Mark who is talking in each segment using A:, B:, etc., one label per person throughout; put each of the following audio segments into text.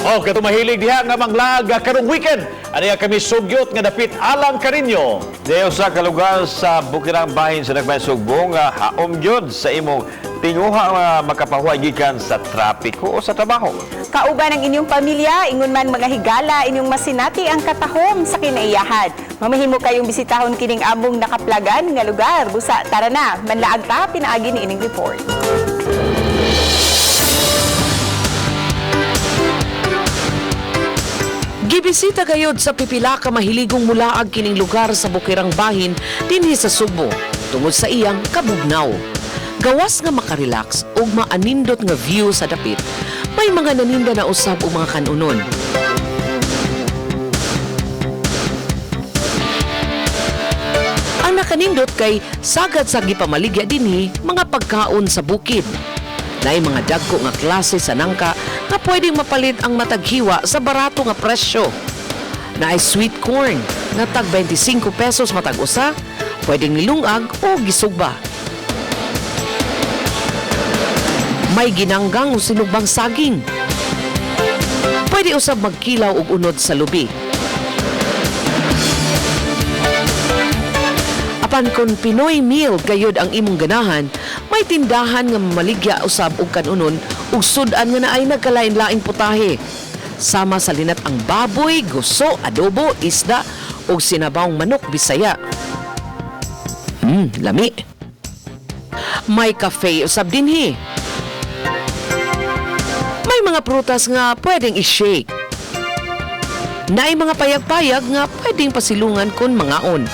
A: Oh, kato mahilig diha nga manglaag karong weekend. Aniya kami sugyot nga dapit alang kaninyo.
B: Diyo sa kalugar sa Bukirang Bahin sa Nagmay Sugbo nga haom gyud sa imong tinguha nga makapahuway gikan sa trapiko o sa trabaho.
C: Kauban ang inyong pamilya, ingon man mga higala, inyong masinati ang katahom sa kinaiyahan. Mamahimo kayong bisitahon kining among nakaplagan nga lugar. Busa, tara na, manlaag ta, pinaagi ni ining report.
D: Gibisita gayod sa pipila ka mahiligong mulaag kining lugar sa Bukirang Bahin dinhi sa Sugbo tungod sa iyang kabugnaw. Gawas nga makarelax ug maanindot nga view sa dapit, may mga naninda na usab og mga kanunon. Ang nakanindot kay sagad sa gipamaligya dinhi mga pagkaon sa bukid. Naay mga dagko nga klase sa nangka nga pwedeng mapalit ang matag hiwa sa barato nga presyo. Naay sweet corn nga tag 25 pesos matag usa, pwedeng nilungag o gisugba. May ginanggang o sinugbang saging. Pwede usab magkilaw og unod sa lubi. Apan kung Pinoy meal gayud ang imong ganahan, may tindahan nga maligya usab og kanunon ug sud-an nga naay nagkalain-laing putahe. Sama sa linat ang baboy, guso, adobo, isda ug sinabawng manok Bisaya. Lami. May cafe usab dinhi. May mga prutas nga pwedeng i-shake. Naay mga payag-payag nga pwedeng pasilungan kun mangaon.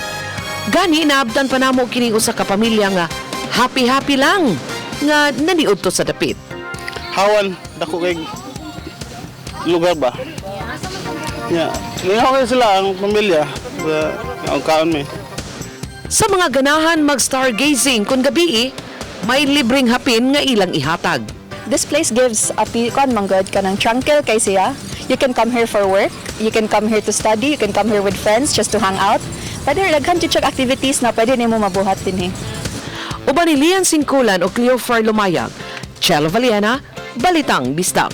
D: Gani naabtan pa namo kining usa ka pamilya nga happy-happy lang nga naniudto sa dapit.
E: Hawan, dako kay lugar ba? Yeah. Lingaw kayo sila ang pamilya. Sa ang kaon mi.
D: Sa mga ganahan mag stargazing kun gabi, may libreng hapin nga ilang ihatag.
F: This place gives a kuan man gud, kanang tranquil kay siya. You can come here for work, you can come here to study, you can come here with friends just to hang out. Pwede daghan jud siyang activities na pwede nimo mabuhat dinhi.
D: Uban ni Lian Singkulan o Cleofer Lumayag, Chelo Valiena, Balitang Bisdak.